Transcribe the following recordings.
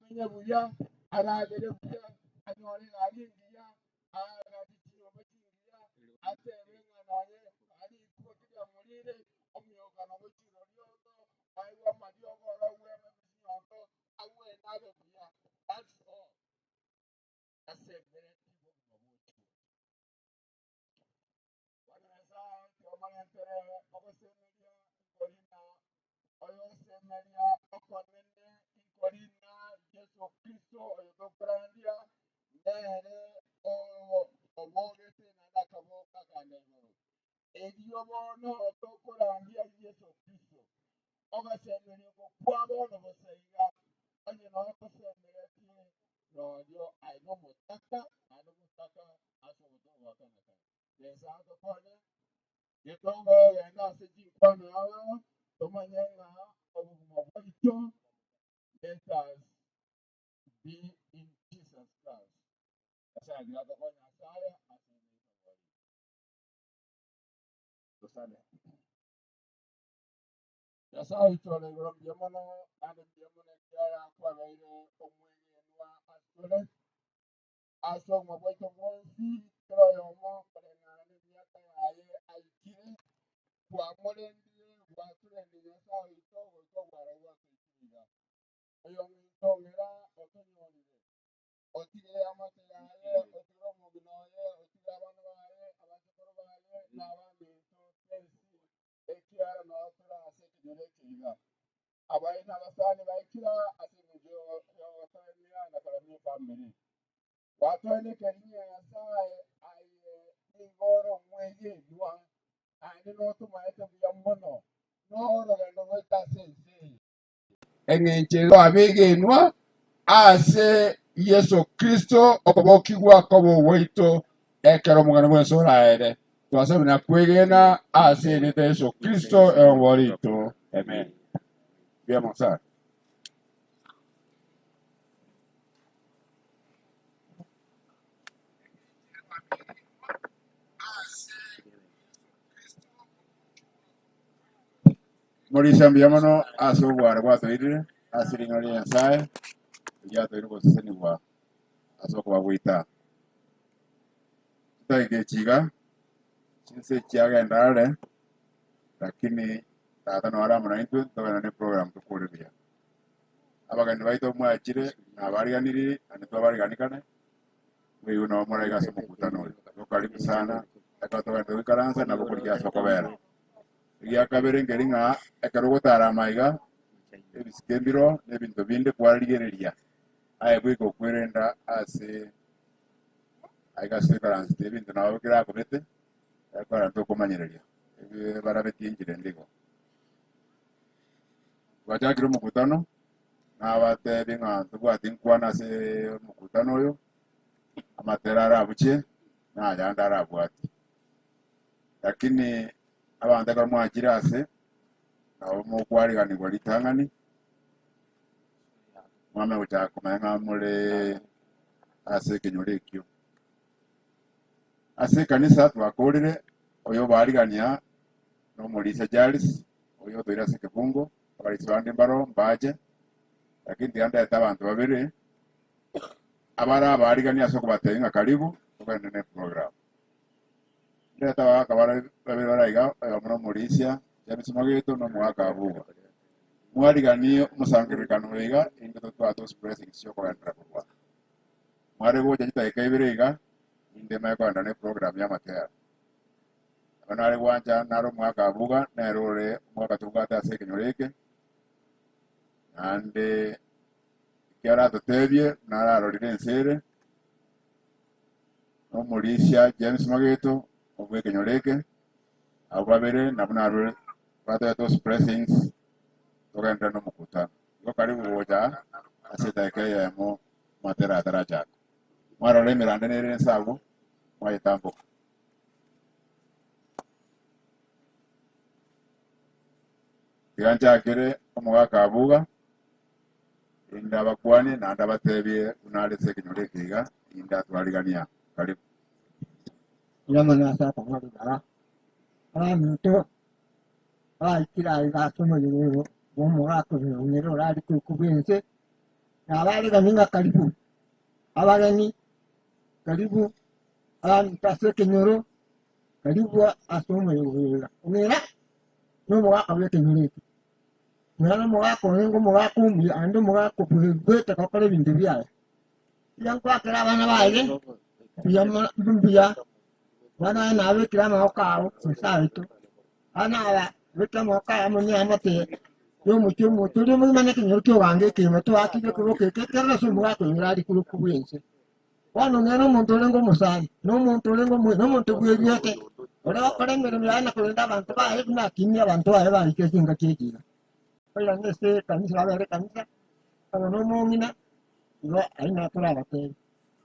Amenye buya, aragere buya, anyore egari engiya, aagache chinyomba chingiya, atebe ng'a nonye rikuba kiriamorire, omoyokano gochia rorioto, aegwe amariogo oro agweme emesinyoto, agwene abe buya. That's all. Asemeretie obogima bw'ochie gocha. Bono Nyasae tiomorentere ogosemeria nkorina oyosemeria okonene nkorina Yeso Kristo oyo tokorandia, nere obogete naende akaboka akagenda igoro. Erio bono tokorandia Yeso Kristo, ogosemeria oko kwa bono bosa iga, onye notosemeretie norio aye nomotaka, naende omotaka ase obotuko bwa kare na kare. Nyasae atokonye, getogogenda ase chinkwana ao, tomanye ng'a obogima bwaito let us be in Jesus Christ. Nyasae tiga atokonye ase aya ase erieta riaye. Tosabe. Nyasae oito ore igoro mbuya mono, naende mbuya mono ekiagera kwabeire omwegenwa asore. Ase obogima bwaito bwonsi, kera oyomo koreng'ana nemiaka yaye aikire, kwamorendire, gwatorendire Nyasae oito goika obwaro gwatoikire iga. Oyominto ong'era otonyorire, otigire eamate yaye, otigire omong'ina oye, otigire abana baye, abachokoro baye, na abaminto twensi, ekiagera nao tore ase ekenyoro eke iga. Abaye nabasani baikire ase engencho y'ogotoemia na koremia efamiri. Gwatoenekeria Nyasae aye nigo ore omwegenwa, naende notomaete buya mono norogendo rwaito ase ense eye. Engencho ere abegenwa ase Yeso Kristo okobokigwa koba ogwaito ekero omogano bwensi oraere. Twasabire na kwegena ase erieta Yeso Kristo erongori ito. Amen. Mbuya mono sana. Morisia mbuya mono ase obware bwatoire ase ring'ana ria Nyasae, riatoire gosesenigwa ase okoba goita. Chidakika echi iga, chinsa echi chiagenda are, lakini tata naro are amo naintwe, togende ne program tokore buya. Abageni baito mwachire, nabariganirie, naende twabariganikane, mweigwe nabo moraiga ase omokutano oyo. Igo karibu sana, ekero togende goikaransa nabo korigia ase okobera. Egia kabere nkeri ng'a ekero ogotara amaiga, ebisike mbiro na ebinto binde kwarigereria aye bweka okwerenda ase aiga ase oikaransete ebinto nabo birakobete ekero tokomanyereria ebi barabetie enchera ende igo. Twachakire omokutano, nabatebi ng'a ntobwati nkwana ase omokutano oyo, amatera arabuche na ayande arabwati. Lakini abanto ekero mwachire ase, nabo mokwariganigwa ritang'ani, mwamanya gochaka komanya ng'a more ase ekenyoro ekio. Ase ekanisa twakorire, oyo obaarigania nomorisia Charles, oyo otoire ase ekebungo, abarisia bande mbaro mbache, lakini tiga ndete abanto babere abare abaarigania ase okobatebia ng'a karibu togende ne program. Ndete abagaka bare babere bare aiga, oyomo nomorisia James Mageto na omogaka Abuga. Mwariganie omosangererekano oyo iga, erinde totware those blessings chiokogenderera korwa. Mware gocha chidakika ibere iga, inde manye kogenda ne program y'amatera. Nabo nare gwancha nare omogaka Abuga, nere ore omogaka tobwate ase ekenyoro eke, naende ekio aratotebie buna ararorire ense ere, nomorisia James Mageto obw'ekenyoro eke, abwo babere nabwo narure batoe those blessings togenderere nomokutano. Igo karibu gocha ase edageka eyemo amatera atarachaka. Mwarora emeranda nere ense abwo, mwayetamboka. Tiga nchakere omogaka Abuga, Inde abakwanie naende abatebie buna are ase ekenyoro eke iga, inde atwarigania. Karibu. Mbuya mono ase okong'a ribaga. Abaminto abaikire aiga ase omoyega oyo bw'omogaka oyo ong'ere orarikwe bw'ense, Nabaregani ng'a karibu abageni, karibu abanto ase ekenyoro, karibu ase omoyega oyo iga. Ong'ira nomogaka bw'ekenyoro eke. Ong'ira nomogaka orenge omogaka omuya naende omogaka bwete gokora ebinto biaye. Mbuya nkwakera abana baye, mbuya mono mbuya, abana baye nabekire amaboko ao Nyasae oito. Abana aba beke amaboko ao amo neamate y'omochie omochie oria omogima na ekenyoro ki'ogango ekeima toakire ekoboko eke ekerore ase omogaka oyo orare korwa bw'ense. Bono nere omonto orenge omosani, na omonto orenge omoyo, na omonto bw'ebiete, oria ogokora emeremo yaye na korenda abanto baye buna akinie abanto baye barikire chingaki echi iga. Oirane ase ekanisa, babere ekanisa, obo nomong'ina, igo ayio natorabatebi.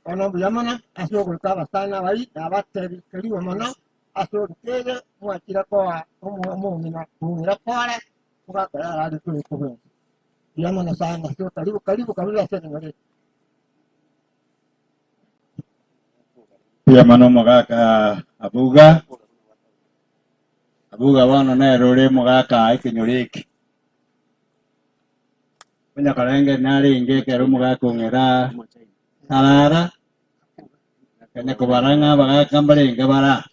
Bono mbuya mono ase ogoika abasani abayio, nabatebi karibu mono ase orikere mwachire koa omong'ina kong'ira kore, mogakora arari korikwa bwensi. Mbuya mono sana ase karibu karibu karibu ase ekenyoro eke. Mbuya mono omogaka Abuga. Abuga bono nere ore omogaka ekenyoro eke. Onye korenge narenge ekero omogaka ong'era arara, kanya kobara ng'a abagaka mbarenge bara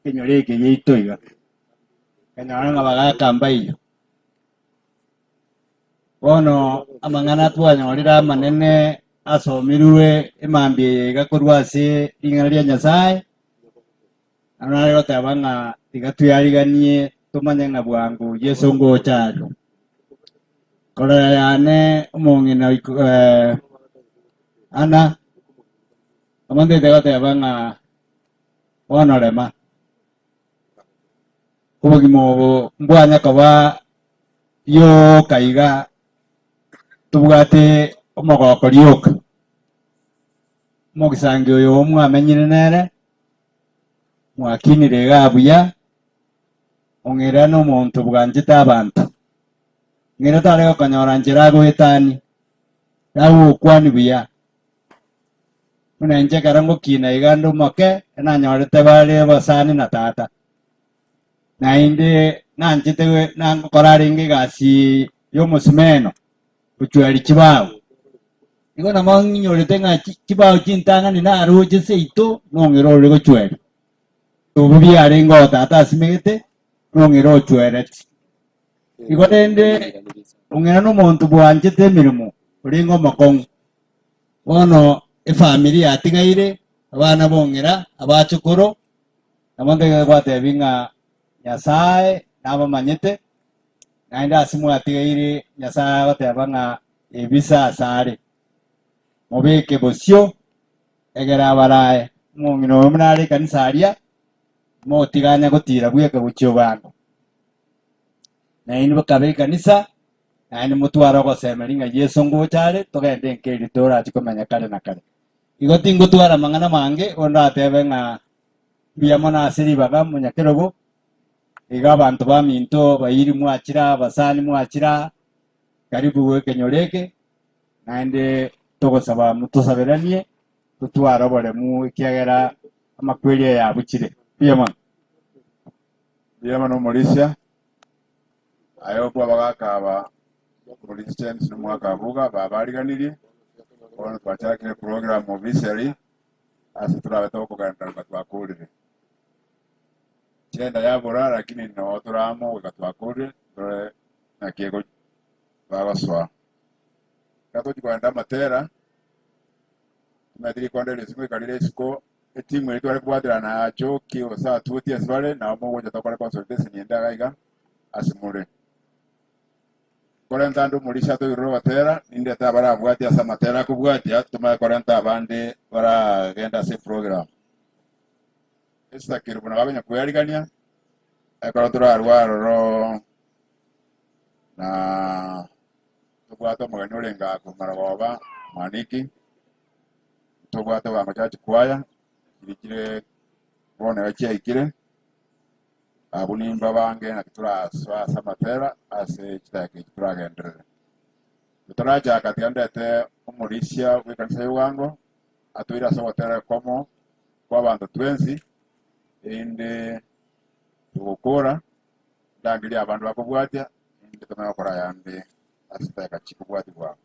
ekenyoro eke giaito iga, kanyora ng'a abagaka mbaiyo. Bono amang'ana twanyorire amanene asomirwe emambia eye iga korwa ase ring'ana ria Nyasae, naro nare goteba ng'a tiga tweariganie tomanye ng'a bwango Yeso ngocha are. Korora yane omong'ina oiko- Anna, omantete goteba ng'a bono rema. Obogima obo mbwanya koba rioka iga tobwate omogoko rioka. Omogisangi oyo mwamenyire nere, mwakinire igaa buya, ong'ira nomonto bwanchete abanto. Ng'ira tare gokonyora nchera agoetanie, tagogokwania buya. Buna inche ekero ngokina iga nde omoke, nanyorete bare abasani na tata. Naende nanchete nangokora arenge egasi y'omosumeno, gochweria chibao. Igo nabo ng'inyorete ng'a chibao chintang'ani naroche seito, nong'ira ore gochweria. Obo biarenge oo tata asimegete, nong'ira ochwereti. Igo rende ong'ira nomonto bwanchete emeremo, orenge omokong'u. Bono efamiri yatigaire, abana bong'ira, abachukuru, nabo ntagete gwatebi ng'a Nyasae nabamanyete, naende ase mwatigaire Nyasae agoteba ng'a ebise asare, mobeke bosio egere abarae. Omong'ina oyo buna are ekanisa aria, motiganya gotira bweka gochia obwango. Nainwe bakabe ekanisa, Naende motware ogosemeria ng'a Yeso ngocha are, togende enka eria torache komenya kare na kare. Igo tingotwara amang'ana amange, bono ndatebe ng'a mbuya mono ase ribaga monyakerogo, iga abanto baminto bairi mwachire aa, abasani mwachire aa, karibu ekenyoro eke, naende togosaba motosaberanie, totware oboremu ekiagera amakweri aya abuchire. Mbuya mono. Mbuya mono omorisia. Aye okwo abagaaka aba Police James na omogaka Abuga babariganirie, bono twachakire program officially ase torabe tokogenderera goika twakorire. Chenda yabora lakini noo tore amo goika twakorire tore naki ego bagosoa. Ekero tochi kogenda amatera, tomanyete rikondo eri ase goika rire isiko, etimu eria tware kobwaterana Achoki gose Atuti ase bare nabo mogocha tokore consultation ende iga iga. ase more. Korenta ande omorisia atoirire ogotera, nindete abarabwatie ase amatera akobwatia, tomanye korenta abande baragende ase eprogram. Esther Kerubo nabo akonya kwearigania, ekero torarue aroro na tobwate omogeni orenge aa korwa Marogoba, Mwaniki, ntobwate Ogango Church Choir, chiria chire bono iga chiaikire. Abwo nimbabange naki torasoe ase amatera ase chidakika echi toragenderere. Totarachaka tiga ndete omorisia bw'ekanisa y'obwango atoire ase ogotera okomo kw'abanto twensi, erinde togokora ndangerie abande bakobwatia, erinde tomanye gokora ayande ase chidakika chikobwatia bwango.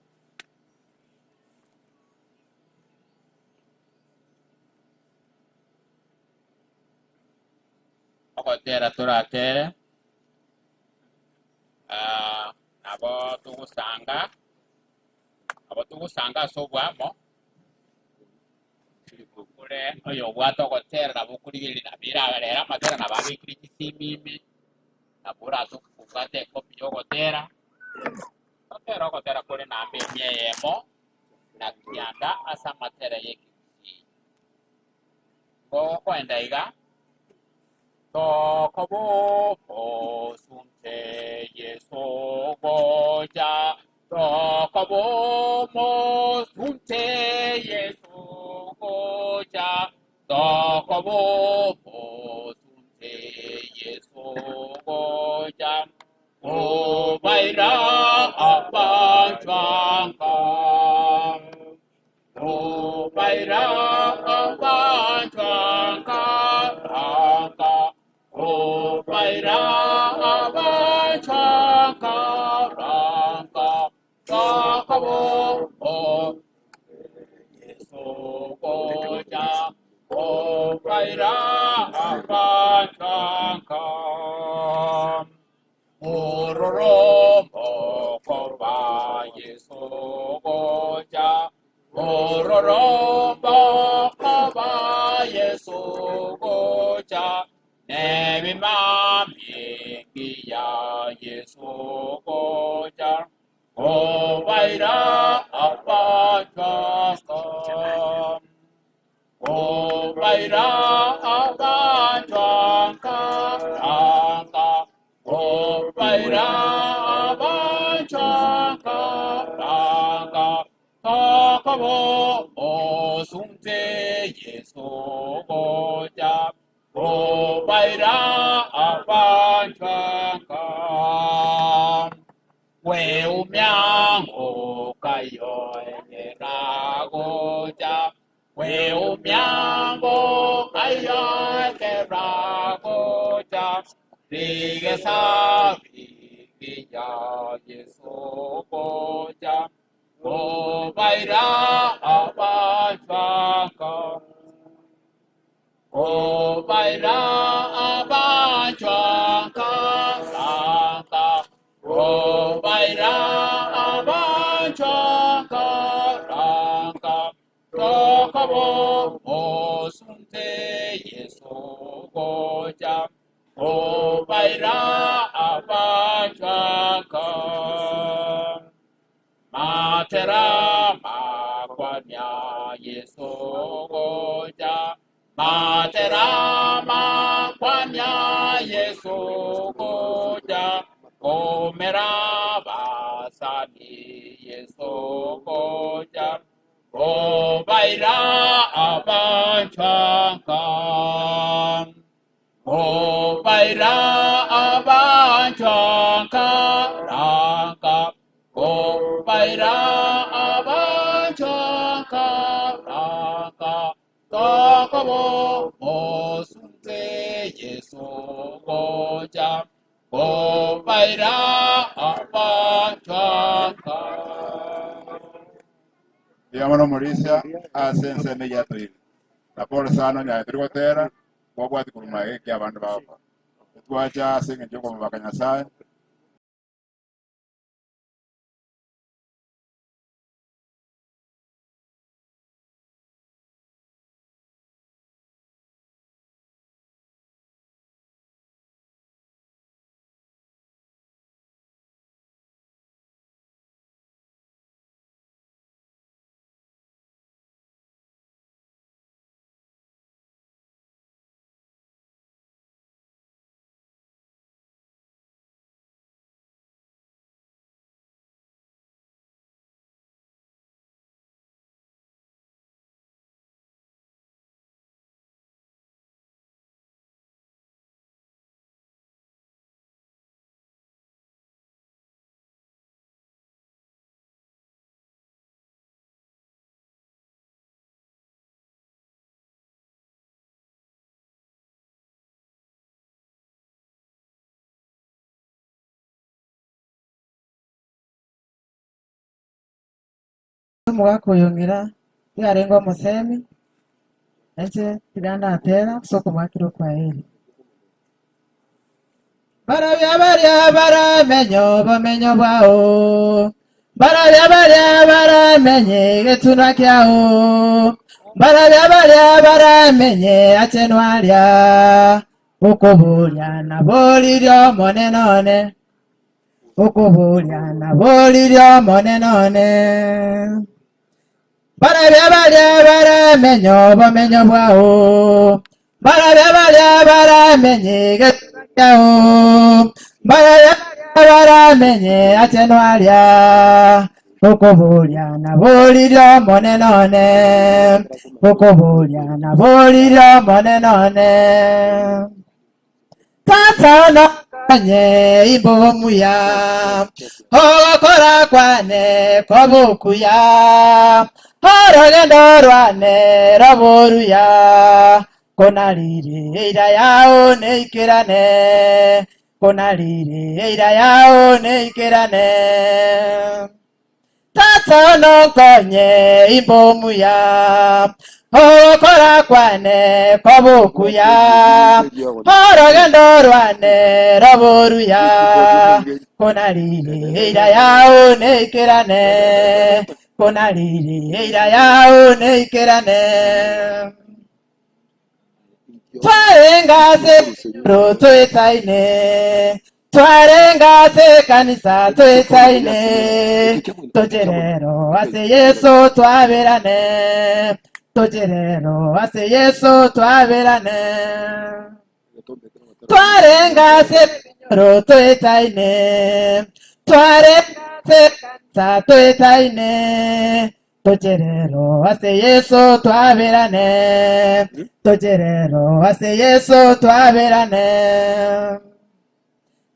Ogotera toratere, ah, nabo togosanga, nabo togosanga ase oboamo, kore oyobwate ogotera nabo okorigereria nabo erabe rero amatera nabo abekire chisimi ime, nabo orase kobwata ekopi ya ogotera, totere ogotera kore namba emia eyemo na kianda ase amatera ya ekegusii. Gokoenda iga, Tokobomosunte Yeso gocha, tokobomosunte Yeso gocha, tokobomosunte Yeso gocha, kobaira abanchwanka. Kobaira abanchwanka, ranka. Kobaira abanchwanka, ranka. Tokobo Yeso gocha, kobaira abanchwanka. Mororo mokoba Yeso gocha, mororo mokoba Yeso gocha, nebima mingi ya Yeso gocha, kobaira abachwaka. Kobaira abanchwanka, ranka. Kobaira abanchwanka, ranka. Tokobo mosunte Yeso gocha. Kobaira abanchwanka. Weumyango kayoegera gocha. Weumyango kayoegera gocha. Rigesa rigiya Yeso gocha. Kobaira abanchwaka. Kobaira abanchwaka ranka. Kobaira abanchwaka ranka. Tokobo mosunte Yeso gocha. Kobaira abanchwaka. Matera makwanya Yeso gocha. Matera makwanya Yeso gocha. Komera basani Yeso gocha. Kobaira abanchwaka. Kobaira abanchwaka ranka. Kobaira abanchwaka ranka. Tokobo mosunte Yeso gocha. Kobaira abanchwaka. Mbuya mono omorisia ase ensemo eyio atoeire. Na pole sana onye aye tori gotera, kwabwati korwa magega eki abande bagokora. Titwacha ase engencho y'okomobaka Nyasae. Omogaka oyo ng'ira tiarenge omosemi, nainche tiga ndatera ase okomoakera okwaheri. Barabia baria baramenye obomenyo bwao, Barabia baria baramenye egetunwa kiao, Barabia baria baramenye achenwa aria, Okoboria naboririe Omonene one, Okoboria naboririe Omonene one. Barabia baria baramenye obomenyo bwao, Barabia baria baramenye egetunwa kiao, Barabia baria baramenye achenwa aria, Okoboria naboririe Omonene one, Okoboria naboririe Omonene one. Tata nonkonye imbe omuya, ogokora kwane kobe okuya, orogendo rwane robe oruya, konarire eira yao neikerane, konarire eira yao neikerane. Tata nonkonye imbe omuya, ogokora kwane kobe okuya, orogendo rwane robe oruya, konarire eira yao neikerane, konarire eira yao neikerane. Twarenga ase ekenyoro toetaine, twarenga ase ekanisa toetaine, toche rero ase Yeso twaberane, toche rero ase Yeso twaberane. Twarenga ase ekenyoro toetaine, twarenga ase ekanisa toetaine, Toche rero ase Yeso twaberane, toche rero ase Yeso twaberane.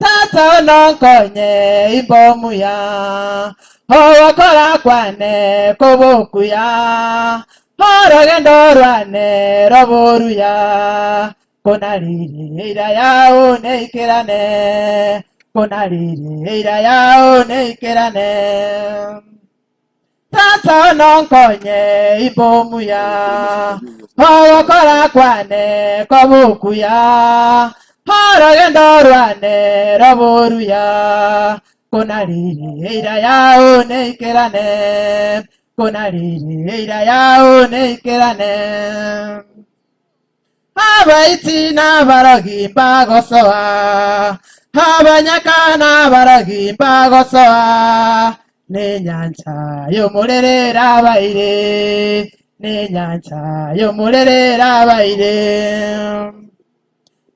Tata ononkonye imbe omuya, ogokora kwane kobe okuya, orogendo rwane robe oruya, konarire eira yao neikerane, konarire eira yao neikerane. Tata nonkonye imbe omuya, ogokora kwane kobe okuya, orogendo rwane robe oruya, konarire eira yao neikerane, konarire eira yao neikerane. Abaiti nabarogi mbagosoa, abanyaka nabarogi mbagosoa, nenyancha y'omorere erabaire, nenyancha y'omorere erabaire.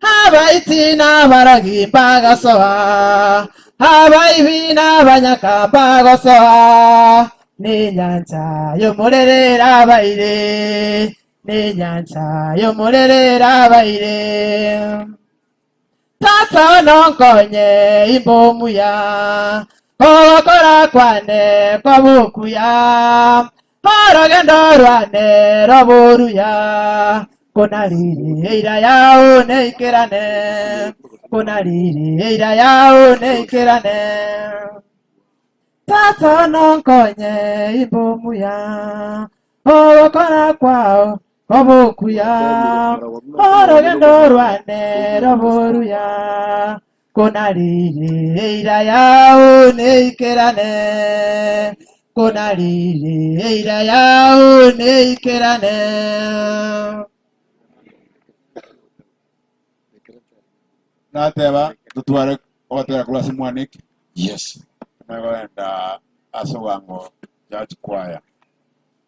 Abaiti nabarogi mbagosoa, abaibi nabanyaka mbagosoa, nenyancha y'omorere erabaire, Nenyancha y'omorere erabaire. Tata nonkonye imbe omuya, ogokora kwane kobe okuya, orogendo rwane robe oruya, konarire eira yao neikerane, konarire eira yao neikerane. Tata nonkonye imbe omuya, Ogokora kwao kobe okuya, orogendo rwane robe oruya, konarire eira yao neikerane, konarire eira yao neikerane. Nateba totware ogotera korwa ase Mwaniki. Yes. Tumanye kogenda ase obwango church choir.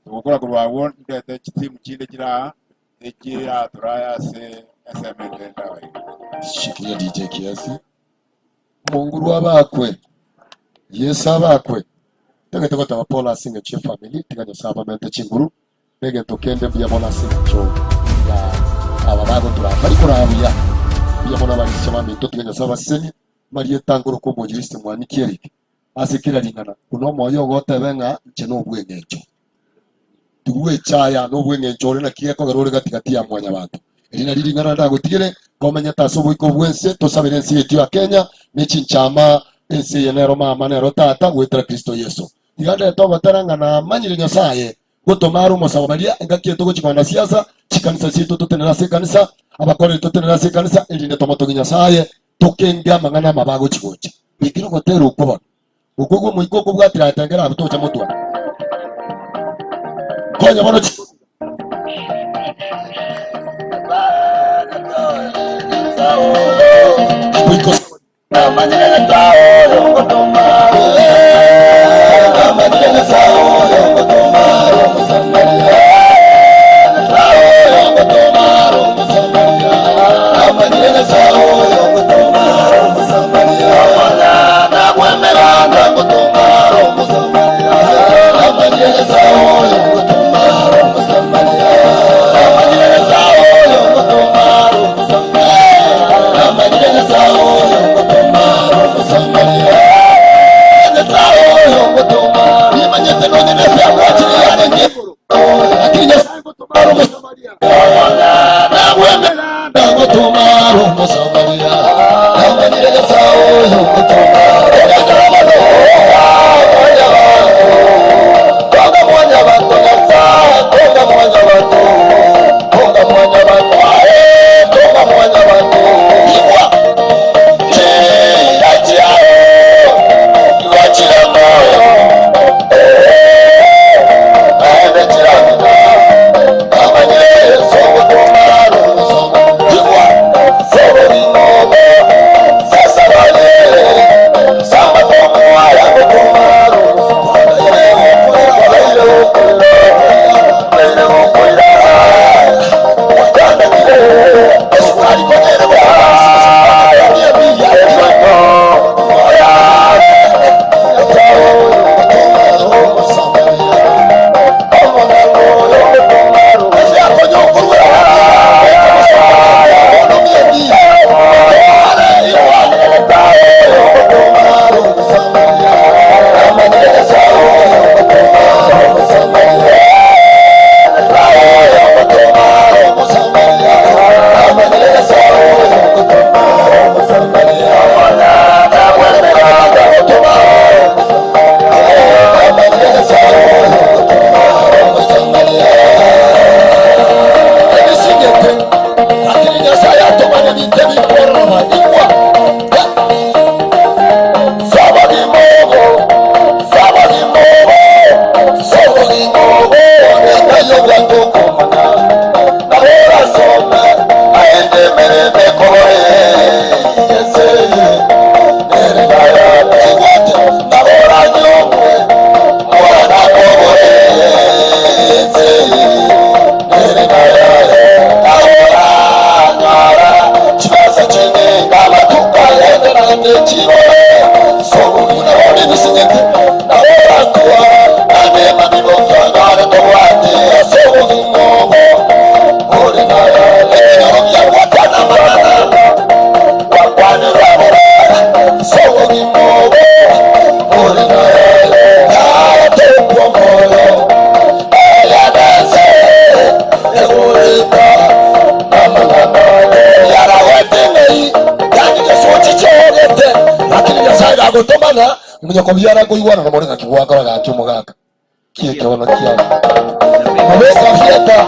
Togokora korwa agwo ndete chitimu chinde chire aa echirature ase ensemo ende ndabe iga. Shikilia DJ kiasi. Omonguru abakwe. Yeso abakwe. Tagete goteba pole ase eng'encho ye family, tiga Nyasae abamente chinguru. Negento kende mbuya mono ase engencho ya aba bagotura bari koraa buya. Mbuya mono abarisia baminto tiga Nyasae abasesenie. Marieta ngorokwa omwinjilisti Mwaniki Eric. Ase kera ring'ana, buna omoyo ogotebe ng'a inche nobw'engencho. Tigwechaya nobw'engencho ore naki gekogera ore gati-gati ya mwanyabanto. Eri nario ring'ana ndagotigere, komenyete ase oboiko bw'ense, tosabere ense yaito ya Kenya, ne chinchama, ense eye nero mama nero tata, goetera Kristo Yeso. Tiga ndete ogotera ng'a namanyire Nyasaye, gotoma are omosabo baria engaki eye togochia kogenda siasa, chikanisa chiaito totenere ase ekanisa, abakoreri totenere ase ekanisa, erinde tomotogie Nyasaye. Tokenge amang'ana amabe agochi gocha. Bikira ogotera okwo bono. Okwo kw'omoika okobwatire atengere abwo tocha motwe. Konya bono chi. Abwo ikosa. Munyakobiara nkoigwana na more ng'aki gwakora gaki omogaka kiekiono kiao mabesa fieta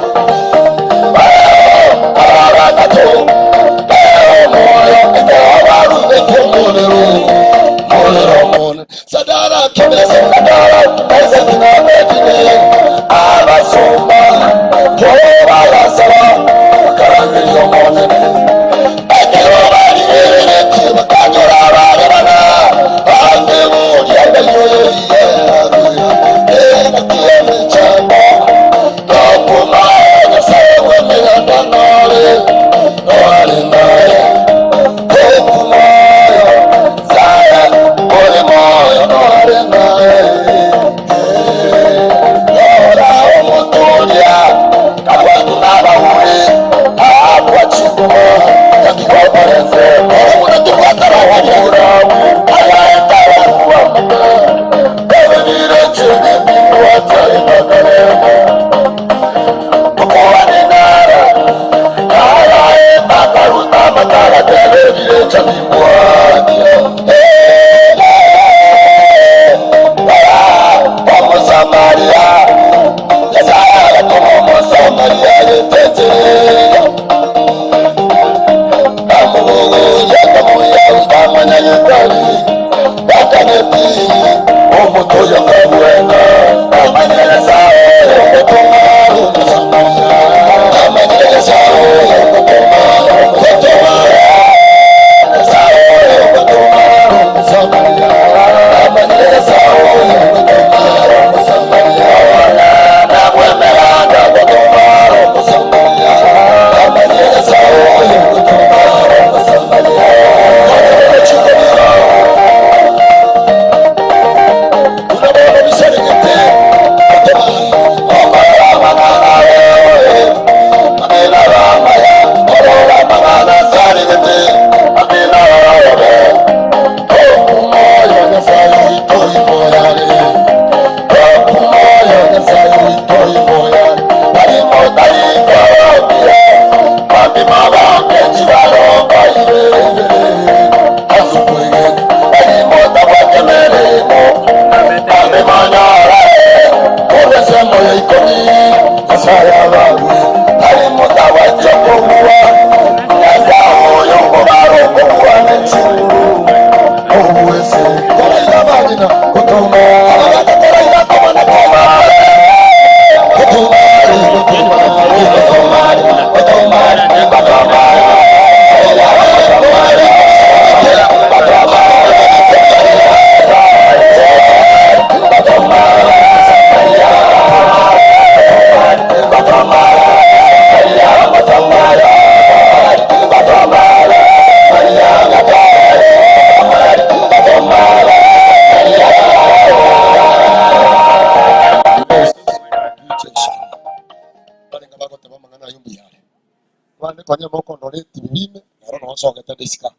Sadara kimese sadara kimese kinabetine abasumba jehova yasaba karangiriyo monene TV ime, nero noo nsogete nde isiko aa.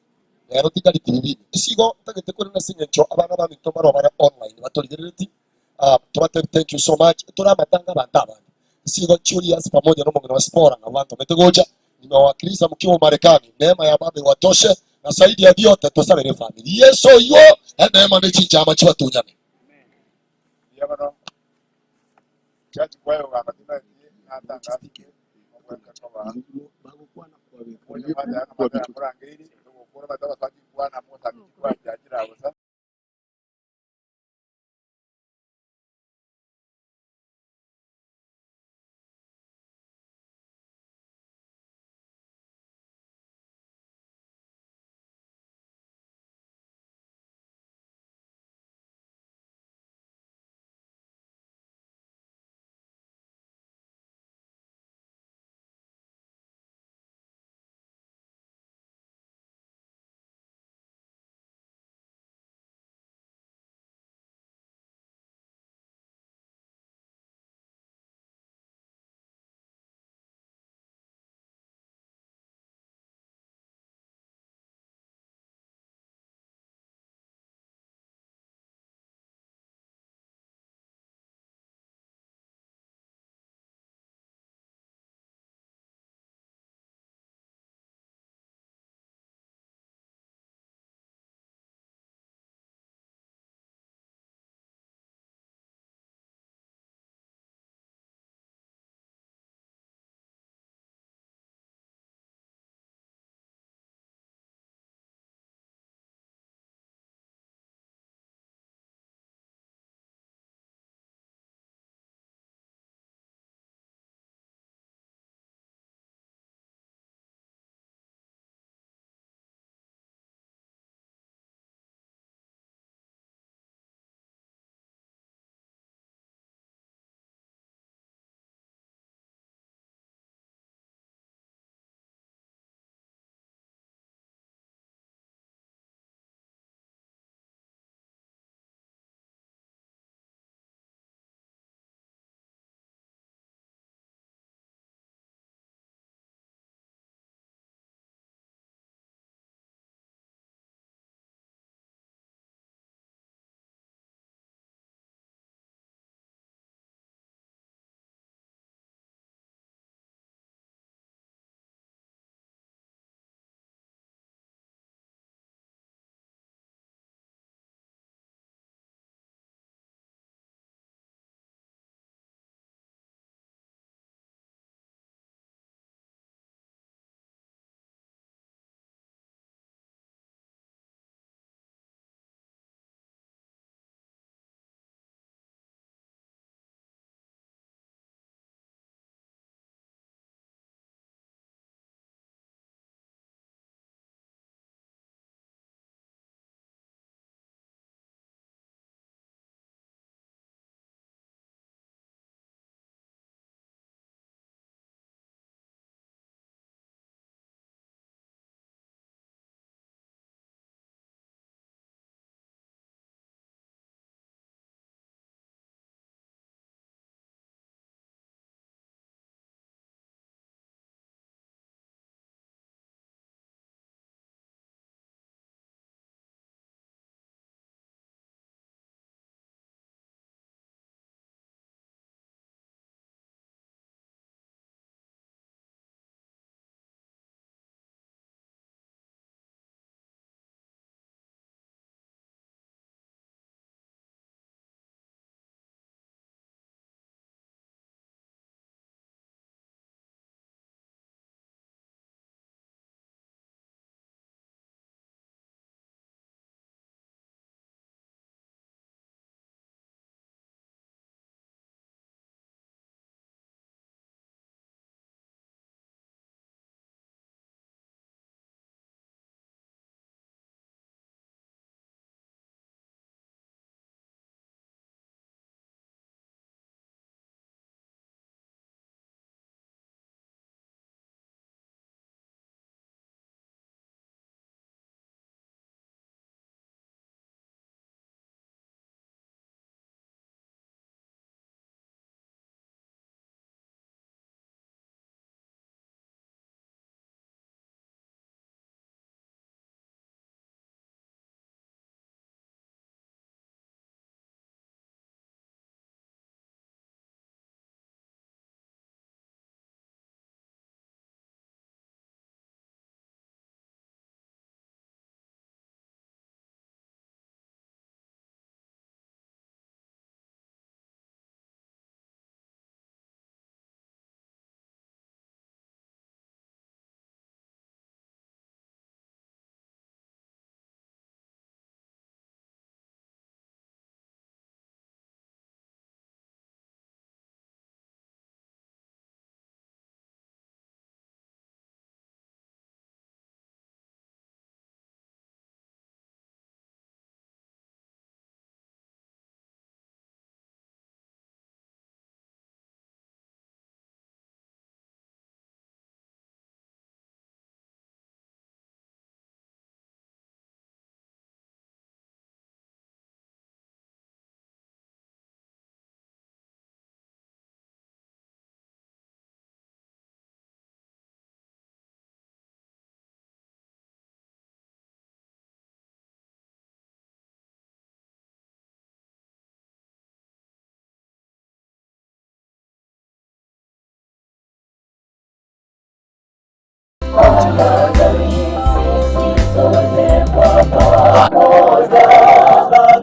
Rero tingari TV ime. Ase igo ntagete korenda ase eng'encho abana baminto mbaro bare online batorigerereti, ah, tobatebi thank you so much, tore amatanga abanto abange. Ase igo Julius pamoja na omong'ina wa Sipora nabo bantomete gocha, nimewawakilisha mkiwa Umarekani, neema ya Baba iwatoshe, na zaidi ya vyote tosabere efamiri. Yeso oywo, eneema ne chinchama chibatunyane. Mbuya mono. Church choir ogamba timaeti natangasire obwate koba omonye mwateba ng'a matera morangeiri togokora bate abasacha chikwana mosake chikwana chiachire bosa.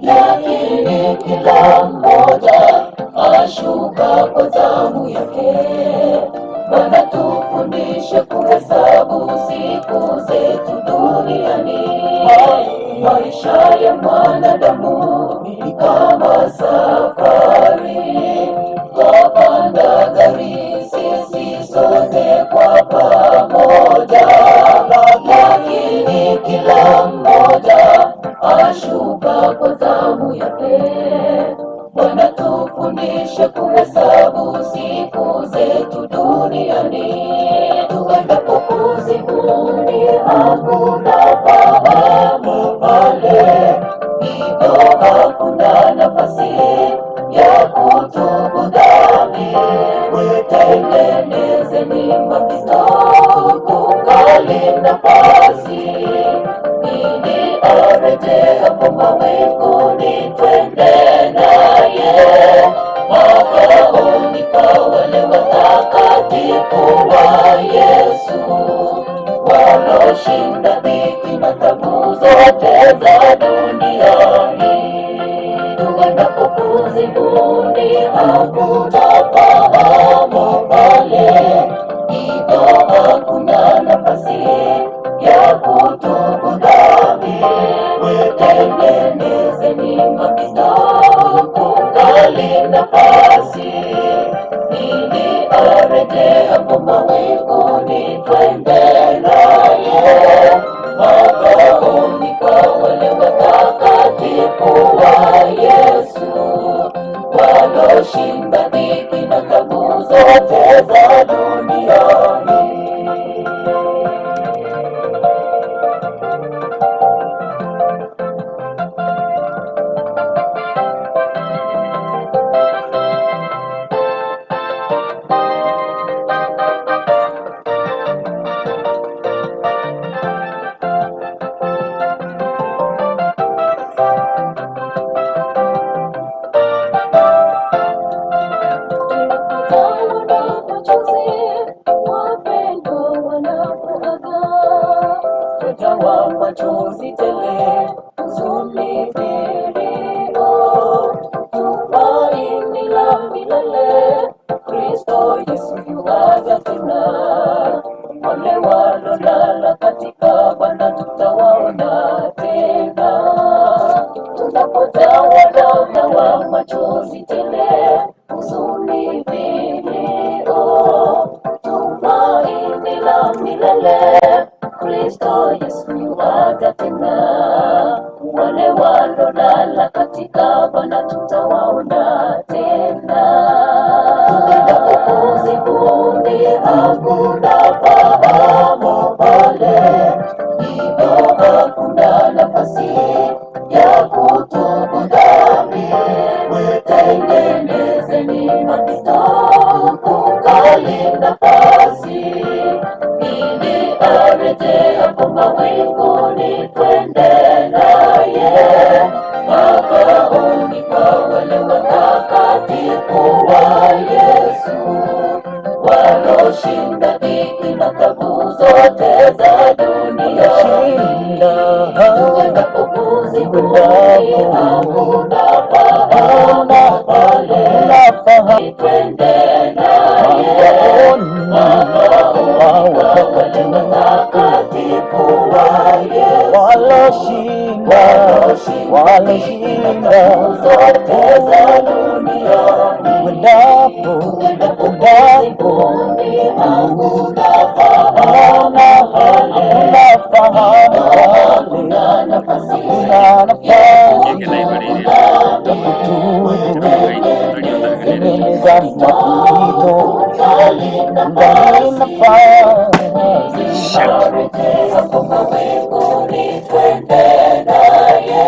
Lakini kila mmoja ashuka kwa zamu yake. Bwana, tufundishe kuhesabu siku zetu duniani. Maisha ya mwanadamu ni kama safari, twapanda gari sisi sote kwa pamoja, lakini kila mmoja ashuka kwa zamu yake. Bwana, tufundishe kuhesabu siku zetu duniani, tuendapo kuzimuni hakuna fahamu pale, hivyo hakuna nafasi ya kutubu dhambi. Tengenezeni mapito kungali nafasi, ili arejee hapo mawinguni, twende naye makaoni pa wale watakatifu wa Yesu waloshinda dhiki na tabu zote za duniani. Tuendapo kuzimuni hakuna fahamu pale, hivyo hakuna nafasi ya kutubu dhambi. Tengenezeni mapito kungali nafasi, ili arejee hapo mawinguni, twende naye makaoni pa wale watakatifu wa Yesu waloshinda dhiki na tabu zote za duniani. Tutawa machozi tele, huzuni vilio, tumaini la milele, Kristo Yesu yuaja tena. Wale walolala katika Bwana tutawaona tena, tunapotawa na wa machozi tele, huzuni vilio, tumaini la milele, Kristo Yesu yuaja tena. Wale walolala katika Bwana tutawaona tena. Tuendapo kuzimuni hakuna fahamu pale, hivyo hakuna nafasi ya kutubu dhambi. Tengenezeni mapito kungali nafasi, ili arejee hapo mawinguni, twende naye makaoni pa wale watakatifu wa Yesu waloshinda dhiki na tabu zote za dunia. Tuendapo kuzimuni hakuna fahamu pale, twende naye makaoni pa wale watakatifu wa Yesu waloshinda dhiki na tabu zote za dunia. Tuendapo kuzimuni hakuna fahamu pale, hakuna nafasi ya kutubu dhambi. Tengenezeni mapito kungali nafasi, ili arejee hapo mawinguni, twende naye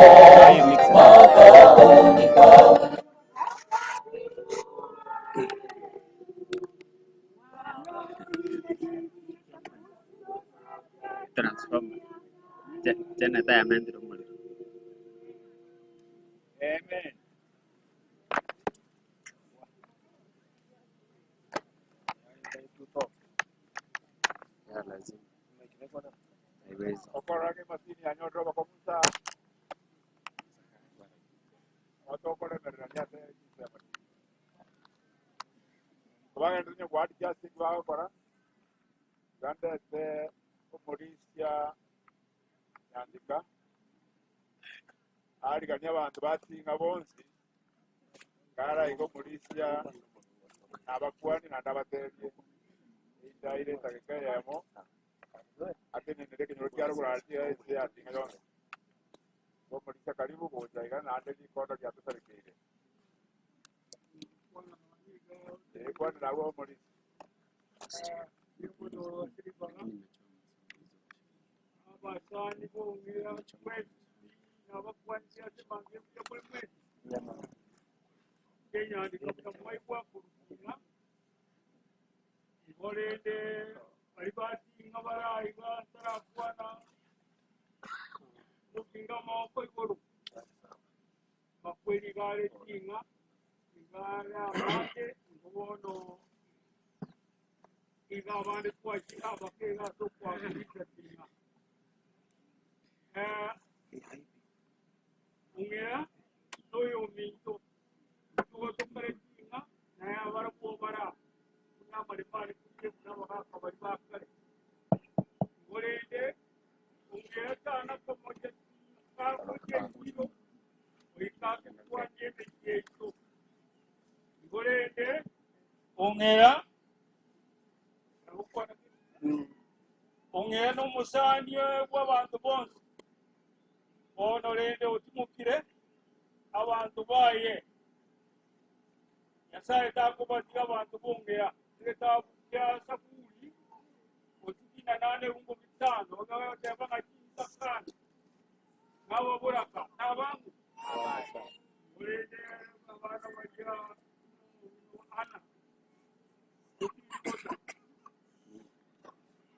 makaoni pa Transformer. Jana yamentire omorero. Amen. Ya lazima. Okorora ng'a emasini yanyorire obokong'u nsa, nabo tokoremererania ase chinsemo chiria. Kobagenderete onye goadjust eki bagokora, iga ndete omorisia Nyantika, ariganie abanto bating'a bonsi, Nkaraiga omorisia nabakuani naende abateebie, Indaire edageka eyemo, atenenere ekenyoro kia rogoro aria ense ya Ting'a yonsi. Igo omorisia karibu gocha iga naende rikondo riatosarekeire. Ee, kwanera agwo omorisia. Abasani bong'ira mwensi nabakwanirie ase ebango ebuya more mwensi. Kenyandika buna mwaigwa korwa Igo rende baria bating'a baraiga ntarakwana omokinga amaboko igoro, makweri iga are ting'a, iga are amange, igo bono iga abande twachire abake iga ase okoaburisha ting'a. Eh, ong'ea noyominto Nigo tokore ting'a naye abarabwo bara buna amaremo are koria buna abagaaka baria ba kare. Korende ong'ea tana komocha kagochia echiro, goika atokwanie emechie yaito. Igo rende ong'ea ong'ea nomosani bw'abanto bonsi. Bono rende otimokire abanto baye. Nyasae takobatiga abanto bongea. Egetabu kia Saburi ositini na nane ebungo bitano egoteba ng'a chinsakana nababoraka nabango korende abana baria ana bosa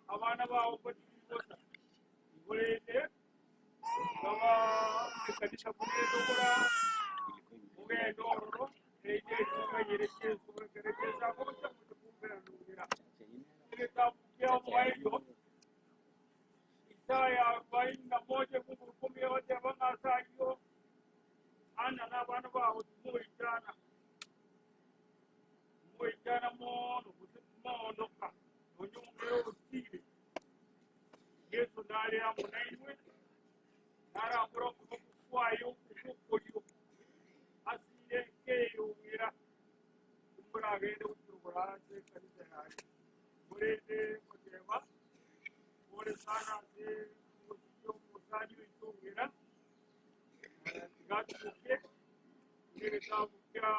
abana bao botigiri bosa korende Baba ekanisa kogenda okora ogende ororo eije ekoganyere Yesu ekere Yesu agocha moche kumbera nogera egetabu kia omoerio Isaya arobaini na moja fungu ikumi egoteba ng'a ase ayio Ana na abana bao timoichana timoichana mono gose timoondoka nonya ong'e orosire Yeso nare amo nainwe, narambore okoboko kwaye ogw'okorio asire nkeyong'era, timoragende gochirogora ase ekanisa yaye. Korende ngoteba, Pole sana ase omosibia omosani oito ong'era, tiga atuboke, buna egetabu kia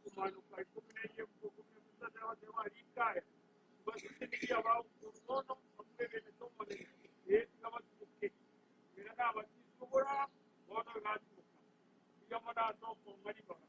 Okomaanoka ikomi na eyemo ikomi na gatato egoteba, Rika aya, Mbasesenirie abagokuru mono bamwegenete Omonene, ee, tiga batuboke. Ere nabatiswe boraa, bono iga atuboka. Mbuya mono ase okong'a ribaga.